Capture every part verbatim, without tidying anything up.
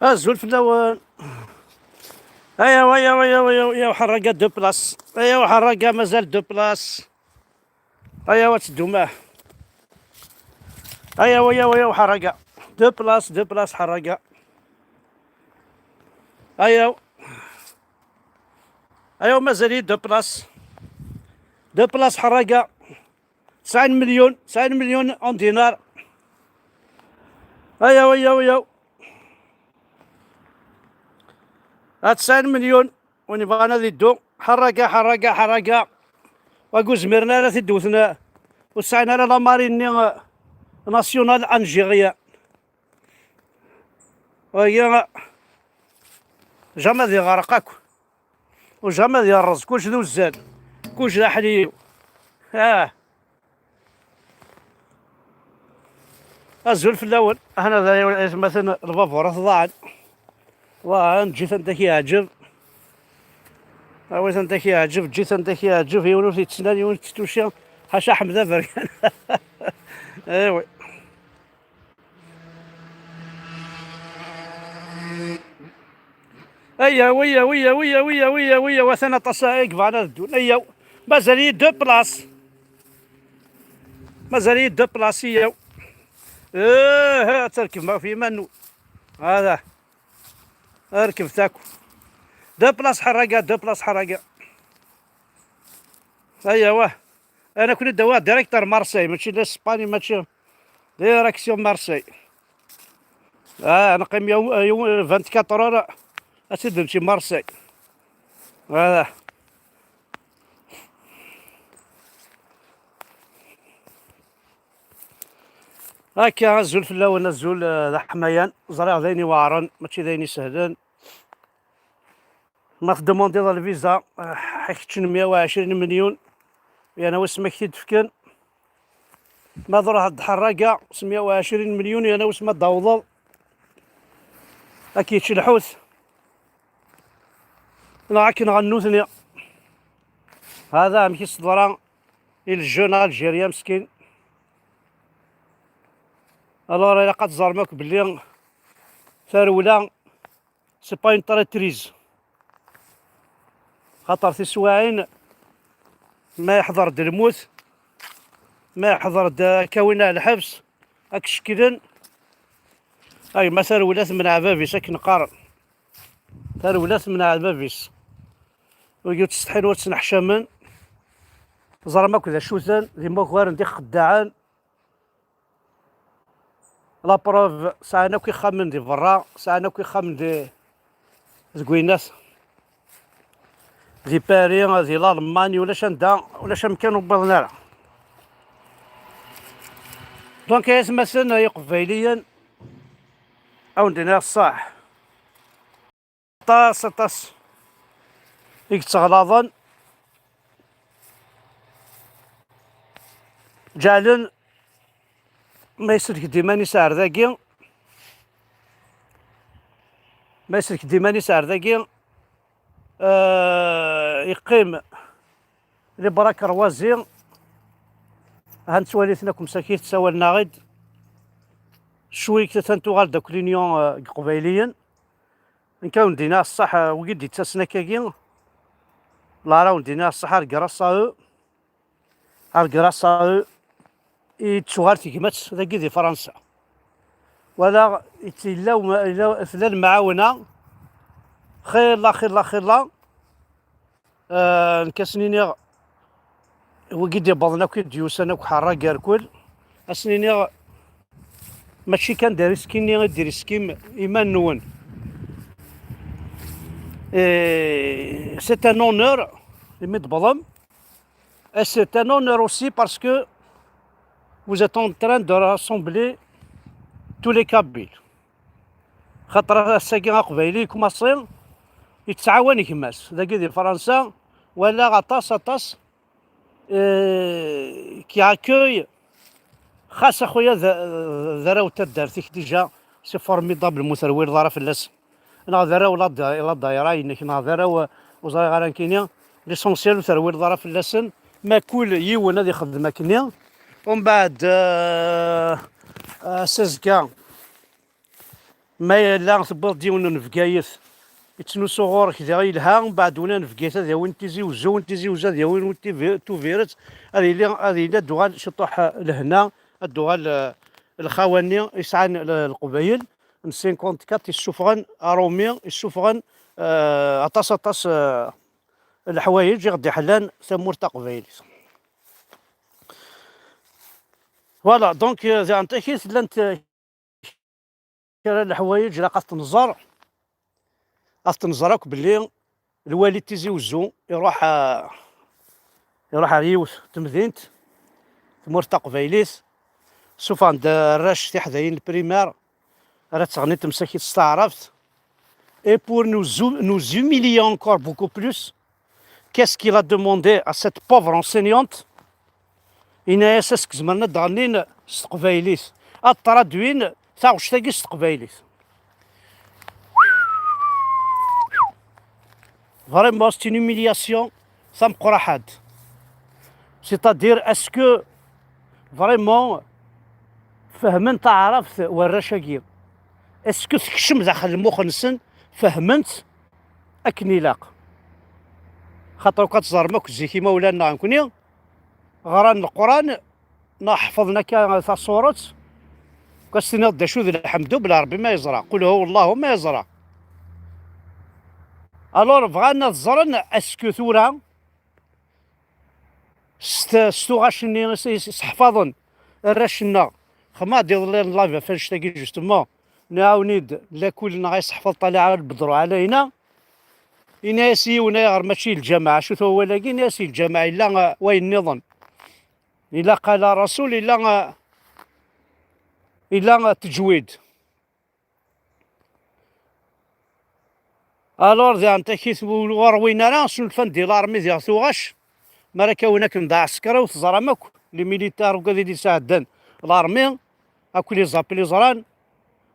Azul fell-awen. Ayaw, ayaw, ayaw, ayaw, ayaw, ḥerraga deux places. Ayaw, ḥerraga mazal deux places. Ayaw, ad teddum, ah. Ayaw, ayaw, ayaw, ḥerraga. Deux places, deux places, ḥerraga. Ayaw. Ayaw, mazal-iyi deux places. Deux places, ḥerraga. Tesɛin melyun, tesɛin melyun en dinar. Ayaw, ayaw, ayaw. Ha tesɛin melyun, win yebɣan ad iddu. Ḥerraga, ḥerraga, ḥerraga. Wagi ur zmiren ara ad t-id-wten, ur sɛin ara la marine-nni, eh, nationale algérienne. Wagi, eh, jamais ad iɣreq akk. U jamais ad yerreẓ, kullec d uzzal, kullec d aḥliw. Ah. Azul fell-awen. Ahna d ay-, aytmaten, lbaburat ḍaɛen. Ḍaɛen, ǧǧet anda k-yeɛǧeb. Awit anda k-yeɛǧeb, ǧǧet anda k-yeɛǧeb, yiwen ur t-yettnal, yiwen ur t-tettuci, ḥaca Ḥmed Aberkan. Aywa. Ayya, wiyya, wiyya, wiyya, wiyya, wiyya, wiyya, watan aṭas ay yebɣan ad ddun. Ayya, mazal-iyi deux places. Mazal-iyi deux places, iyyaw. Eh, ad terkeb ma ɣef yiman-nwen. Hada. Rkebet akk. Deux places ḥerraga, deux places ḥerraga. Ayya, wah. Ana ken-id-awiɣ direct ar Marseille, mačči d Espagne, mačči. Direction Marseille. Ah, neqqim yaw-, yaw-, vingt-quatre heures, ad tt-id-nečči Marseille. Voilà. Akka, azul fell-awen, azul, eh, d aḥmayan. Ẓriɣ d ayen iweɛren, mačči d ayen isehlen. Ma tdemandiḍ lviza, eh, ad k-ččen meyya u ɛecrin melyun, yerna wissen ma k-t-id-fken. Ma truḥeḍ d ḥerraga s meyya u ɛecrin melyun, yerna wissen ma d-tawḍeḍ, ad k-yečč lḥut. Neɣ ad k-nɣen nutni. Hada amek i s-teḍra i le jeune algérien meskin. Alors, ilaq ad teẓrem akk belli tarewla, c'est pas une traîtrise. Xaṭer tiswaɛin, ma yeḥḍer-d lmut, ma yeḥḍer-d ad k-awin ar lḥebs, ad k-cekklen, a gma tarewla temneɛ bab-is, akken qqaren. Tarewla temneɛ bab-is. Wigi ur ttsetḥin, ur ttneḥcamen. Ẓram akk d acu-ten, d imagaren, d ixeddaɛen. La preuve, sɛan akk ixxamen di berra, sɛan akk ixxamen di, deg winnat, di Paris, di Lalman, ulac anda, ulac amkan ur wwiḍen ara. Donc, ay atmaten, ay iqbayliyen, ad wen-d-iniɣ ṣṣeḥ. Aṭas, aṭas i yettɣalaḍen, ǧeɛlen ma isellek-d iman-is ar dagi, ma isellek-d iman-is ar dagi, eh, yeqqim les bras croisés. Ha nettwali-ten akk msakit, ssawalen-aɣ-id. Cwi kan tuɣal-d akk l'union, eh, n Yeqbayliyen. Nekk ad wen-d-iniɣ ṣṣeḥ, eh, wigi d-yettasen akkagi, la ara wen-d-iniɣ ṣṣeḥ, ar grâce à eux, ar grâce à eux i d-tuɣal tegmat dagi di Fransa. Wala yella, yella, tella lemɛawna, xilla, xilla, xilla. Eh, nekk ad sen-iniɣ, wigi d-iwwḍen akk, i d-yusan akk ḥerra gar kul, ad sen-iniɣ, mačči kan d ariski-nni i d-iriskim iman-nwen. Eh, c'est un honneur imi d-tewwḍem. Et c'est un honneur aussi parce que vous êtes en train de rassembler tous les Kabyles. Xaṭer ass-agi aqbayli yekmaṣi yettɛawan gma-s. Dagi di Fransa, walaɣ aṭas, aṭas, eh, qui accueille, xas a xuya d, d arraw n taddart-ik, déjà, c'est formidable, ur terwileḍ ara fell-asen. Neɣ d arraw la da-, la dayra-inek, neɣ d arraw, eh, ur ẓriɣ ara nekkini, l'essentiel ur terwileḍ ara fell-asen, ma kul yiwen ad ixdem akkenni. Umbeɛd, eh, eh, s azekka, Ma yella tewwiḍ-d yiwen n Bgayet, yettnusu ɣur-k diɣ yelha, mbeɛd win n Bgayet ad yawin Tizi Uzzu, win n Tizi Uzzu ad yawin win n Tivi-, Tubiret, ad yili, ad yili ad d-tuɣal ciṭuḥ, eh, lehna, ad d-tuɣal, eh, lxawa-nni yesɛan l-, Leqbayel n cinquante-quatre yessufɣen aṛumi, yessufɣen, eh, aṭas, aṭas, eh, leḥwayeǧ i ɣ-d-iḥellan tamurt taqbaylit. Voilà, donc, euh, diɣen takit llant, euh, kra n leḥwayeǧ ilaq ad t-nẓer, ad t-nẓer akk belli lwali n Tizi Uzzu iruḥ, euh, iruḥ ar yiwet n temdint, tmurt taqbaylit, sufɣen-d arrac tiḥdayin n le primaire, ara tteɣnin temsakit s taɛrabt. Et pour nous, hum-, nous humilier encore beaucoup plus, qu'est-ce qu'il a demandé à cette pauvre enseignante? Yenna-yas ass-, zemren ad d-ɣennin s teqbaylit, ad traduin taɣect-agi s teqbaylit. Vraiment, c'est une humiliation, ça me croit. C'est-à-dire, est-ce que vraiment fehmen taɛrabt warrac-agi? Est-ce que tekcem daxel lmux-nsen, fehmen-tt akken ilaq? Xaṭer akk ad teẓrem akk zik imawlan-nneɣ nekni ɣran Leqran, neɣ ḥefḍen akka tasuret, kas tiniḍ d acu d lḥemdu, bla Ṛebbi ma yeẓra, qul huwa Allahu ma yeẓra. Alors, bɣan ad ẓren est-ce que tura s t-, s tuɣac-nni i s-, i s-, i seḥfaḍen arrac-nneɣ. Xemma-d iḍelli n live ɣef annect-agi, justement, nɛawen-id lakul-nneɣ i seḥfaḍ Ṭalaɛ Lbedru ɛlayna. Ini-as i yiwen ayɣer mačči lǧameɛ, acu-t wawal-agi? Ini-as i lǧameɛ yella, uh, wayen nniḍen. Yella qala Rasul, yella, uh, yella, uh, teǧwid. Alors, diɣen takit ur ɣur-win ara, snulfan di l'armée diɣ tuɣac, mi ara k-awin akken d aɛesker, ur teẓram akk, les militaires akk ad i d-isɛeddan l'armée, akk les appels i ẓran,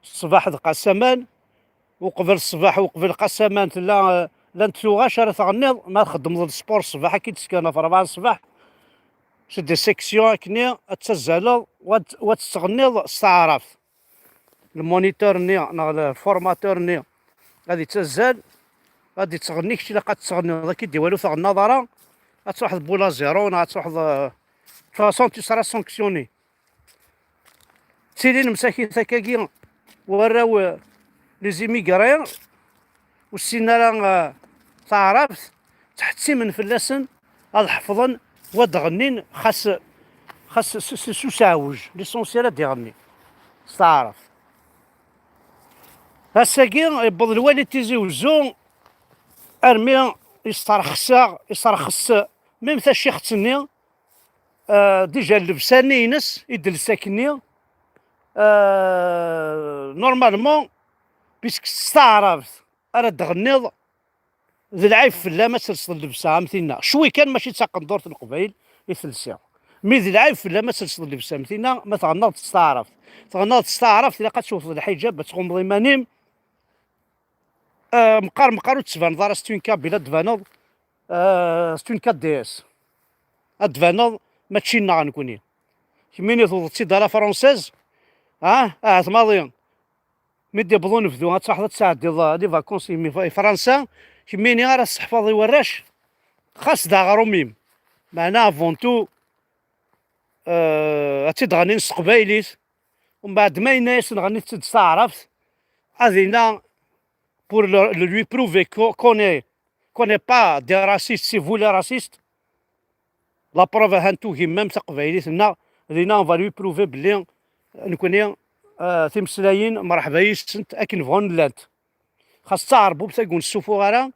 ṣṣbeḥ d qasaman, uqbel ṣṣbeḥ, uqbel qasaman, tella, eh, llant tuɣac ara tɣenniḍ, ma txeddmeḍ sport ṣṣbeḥ, ad k-id-skan ɣef rebɛa n ṣṣbeḥ, c'est des sections akkenni, ad ttazzaleḍ, wa d-, wa d-tettɣenniḍ s taɛrabt. Le moniteur-nni neɣ le formateur-nni ad ittazzal, ad ittɣenni, kečč ilaq ad tettɣenniḍ, ad k-id-iwali ur tɣennaḍ ara, ad truḥeḍ boula zéro neɣ ad truḥeḍ, euh, de toute façon, tu seras sanctionné. Ttilin msakit akkagi warraw, euh, les immigrés, ur ssinen ara, euh, taɛrabt, ttḥettimen fell-asen ad ḥefḍen, wa d-ɣennin, xas, xas s, s, s useɛwej, l'essentiel ad iɣenni s taɛrabt. Ass-agi, yewweḍ lwali n Tizi Uzzu, armi yesserxes-aɣ, yesserxes même tacixt-nni, euh, déjà llebsa-nni-ines i d-telsa akkenni, euh, normalement, puisque s taɛrabt ara d-tɣenniḍ, d lɛib fell-am ad telseḍ llebsa am tinna. Cwi kan mačči d taqendurt n Leqbayel i telsiḍ. Mi d lɛib fell-am ad telseḍ llebsa am tinna, ma tɣennaḍ s taɛrabt. Tɣennaḍ s taɛrabt, ilaq ad tewteḍ lḥiǧab, ad tɣummeḍ iman-im. Ah, meqqar, meqqar ur d-tbaneḍ ara, c'est une kabyle ad d-tbaneḍ, ah, c'est une quatre D S. Ad d-tbaneḍ mačči nneɣ nekni. Kemmini tewwḍeḍ-tt-id à la française, ah, ahat maḍi. Mi d-iwweḍ unebdu, ad truḥeḍ ad tesɛeddiḍ, ah, les vacances i, i Fransa, kemmini ara tesseḥfaḍ i warrac, xas d aɣrum-im. Meɛna avant tout, euh, ad tt-id-ɣennin s teqbaylit, umbeɛd ma yenna-yasen ɣennit-tt-id s taɛrabt, ad yenna, pour le, le lui prouver que, qu'on est, qu'on n'est pas des racistes, c'est vous les racistes. La preuve, ahan tugim même taqbaylit-nneɣ, dinna on va lui prouver belli nekni, euh, timeslayin mreḥba yis-sent akken bɣun llant. Xas d taɛerbubt agi ur nessufuɣ ara,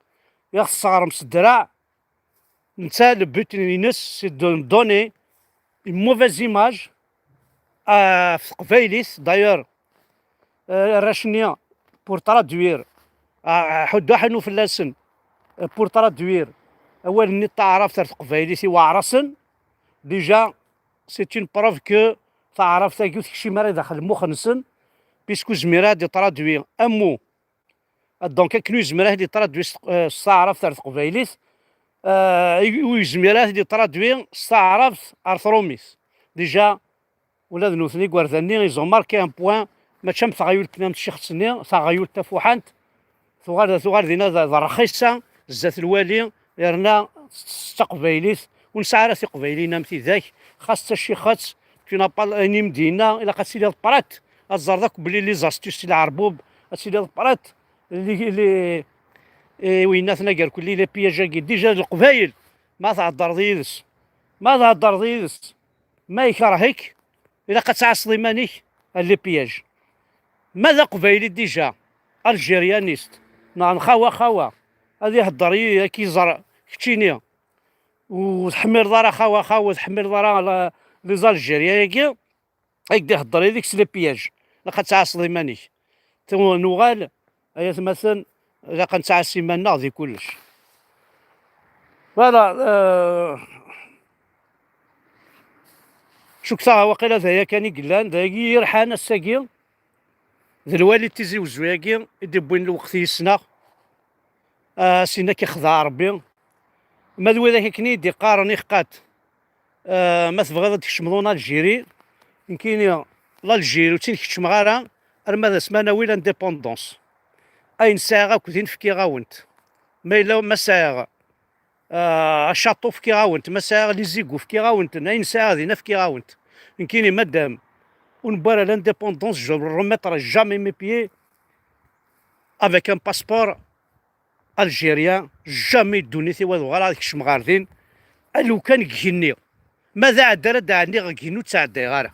i ɣ-tesseɣrem s ddreɛ, netta le but-ines c'est de donner une mauvaise image ɣef teqbaylit. D'ailleurs, euh, arrac-nni, pour traduire, ah, ḥuddu aḥanu fell-asen, euh, pour traduire awal-nni n taɛrabt ar teqbaylit i waɛrasen, déjà, c'est une preuve que taɛrabt-agi ur tekcim ara daxel lmux-nsen, puisque ur zmir ad d-itraduit un mot. Donc, akken ur yezmir ad d-itraduit s, euh, s taɛrabt ar teqbaylit, euh, ur yezmir ad d-itraduit s taɛrabt ar trumit. Déjà, ula d nutni igerdan-nni, ils ont marqué un point mačči am teɣyult-nni, am tcixet-nni, taɣyult tafuḥant, tuɣal, tuɣal dinna d, d rxisa zdat lwali, yerna s, s taqbaylit, ur nesɛi ara tiqbayliyin am tidak, xas d tacixet, tu n'as pas, ayen i m-d-yenna, ilaq ad tiliḍ prêt, ad teẓreḍ akk belli les astuces, les ɛerbub, ad tiliḍ prêt, li, li, i win aten agerkulli, les pièges-agi, déjà d Leqbayel, ma theddreḍ yid-s, ma theddreḍ yid-s, ma ikerh-ik, ilaq ad tɛasseḍ iman-ik, les pièges. Ma d aqbayli déjà, algérianiste, neɣ n xawa xawa, ad ihedder yid-, ad k-iẓer keččini, ur tḥemmleḍ ara xawa xawa, ur tḥemmleḍ ara la, les Algériens-agi, ad k-d-ihedder yid-k s les pièges. Ilaq ad tɛasseḍ iman-ik. Tu-, nuɣal, ay atmaten, ilaq ad nettɛassi iman-nneɣ di kullec. Voilà, euh, cukkteɣ waqila d aya kan i yellan, d ayagi i yerḥan ass-agi, d lwali n Tizi Wezzu-agi i d-iwwin lweqt yis-neɣ, ah, sin ad k-ixdeɛ Rebbi. Ma d widak akken i d-iqqaren ixqat, ah, ma tebɣiḍ ad tkecmeḍ en Algérie, nekkini l'Algérie ur tt-in-keččmeɣ ara arma d asmi ara nawi l'indépendance. Ayen sɛiɣ akk din fkiɣ-awen-t. Ma yella ma sɛiɣ, ah, acaṭu fkiɣ-awen-t, ma sɛiɣ les égouts fkiɣ-awen-ten, ayen sɛiɣ din fkiɣ-awen-t. Nekkini madame, ur newwi ara l'indépendance, je ne remettrai jamais mes pieds avec un passeport algérien, jamais ddunit-iw ad uɣaleɣ ad kecmeɣ ɣer din, a lukan deg igenni. Ma d aɛeddi ara d-ɛenniɣ deg igenni ur ttɛeddayeɣ ara.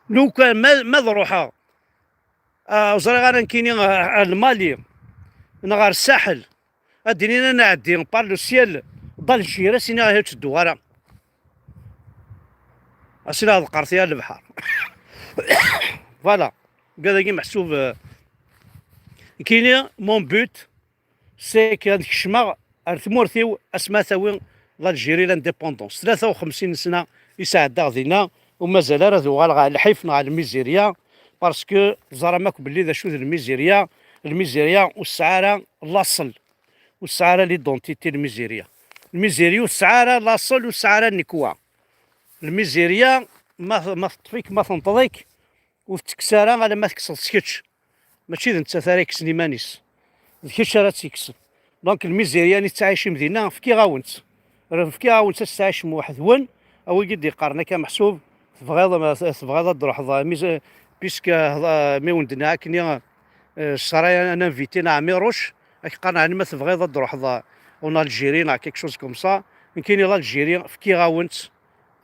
Lukan ma, ma d ruḥeɣ, ah, ur ẓriɣ ara nekkini, ah, ar Lmali, neɣ ar Saḥel, ad d-inin ad nɛeddi par le ciel d'Algérie, ad s-iniɣ ahi ur ttedduɣ ara. Ad s-iniɣ ḍeqqret-iyi ar lebḥer. Voilà. Ugad-agi meḥsub, euh, nekkini, mon but, c'est que ad kecmeɣ ar tmurt-iw asmi ad tawi l'Algérie l'indépendance. Tlata u xemsin sna i sɛeddaɣ dinna, ur mazal ara ad uɣaleɣ ɣer lḥif neɣ ɣer lmizirya, parce que teẓram akk belli d acu d lmizirya. Lmizirya ur tesɛi ara laṣel, ur tesɛi ara l'identité lmizirya. Lmizirya ur tesɛi ara laṣel, ur tesɛi ara nnekwa. Lmizirya ma, ma teṭṭef-ik, ma tenṭeḍ-ik, ur tettekkes ara alamma tekkseḍ-tt kečč. Mačči d nettat ara yekksen iman-is. D kečč ara tt-yekksen. Donc, lmizirya-nni tettɛicim dinna, fkiɣ-awen-tt. Fkiɣ-awen-tt ad tettɛicem weḥd-wen. A wigi d-yeqqaren akka meḥsub, tebɣiḍ, tebɣiḍ ad d-truḥeḍ, euh, miz-, puisque, euh, mi wen-d-nniɣ akken, euh, ssṛaya n invité n Ɛmiṛuc, ad k-qqaren ɛni ma tebɣiḍ ad d-truḥeḍ, euh, en Algérie neɣ quelque chose comme ça. Nekkini l'Algérie, fkiɣ-awen-tt.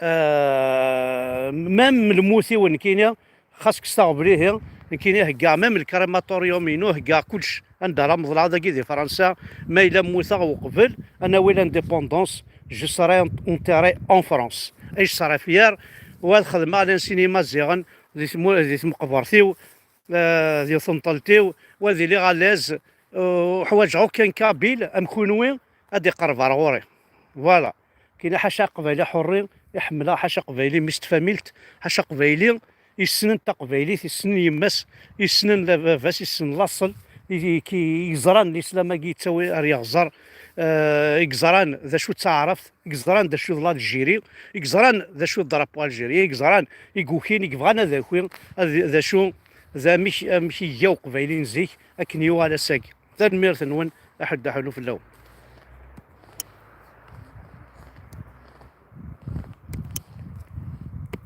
Euh, même lmut-iw nekkini, xas kkes taɣebli-hi, nekkini heggaɣ même le crématorium-inu, heggaɣ kullec. Anda ara meḍleɣ dagi di Fransa, ma yella mmuteɣ uqbel ad nawi l'indépendance, je serai enterré en France. Et je serai fier, u ad xedmeɣ l'un sin Imaziɣen di tmu-, di tmeqbert-iw, euh, di tenṭelt-iw, u ad iliɣ à l'aise, euh, ur ḥwaǧeɣ aucun kabyle am kunwi ad iqerreb ar ɣur-i. Voilà. Kina ḥaca aqbayli ḥurri, iḥemmel-aɣ, ḥaca aqbayli mmi-s n tfamilt, ḥaca aqbayli yessnen taqbaylit, yessnen yemma-s, yessnen la-, baba-s, yessnen laṣel, i, i, ki-, i yeẓran lislam-agi yettawi ar yeɣẓer, euh, i yeẓran d acu d taɛrabt, i yeẓran d acu d l'Algérie, i yeẓran d acu d drapeau Algérie, i yeẓran i yukin, i yebɣan ad aki, ad, d acu, d amek, amek iga uqbayli n zik akken yuɣal ass-agi. Tanemmirt-nwen, aḥuddu aḥunnu fell-awen.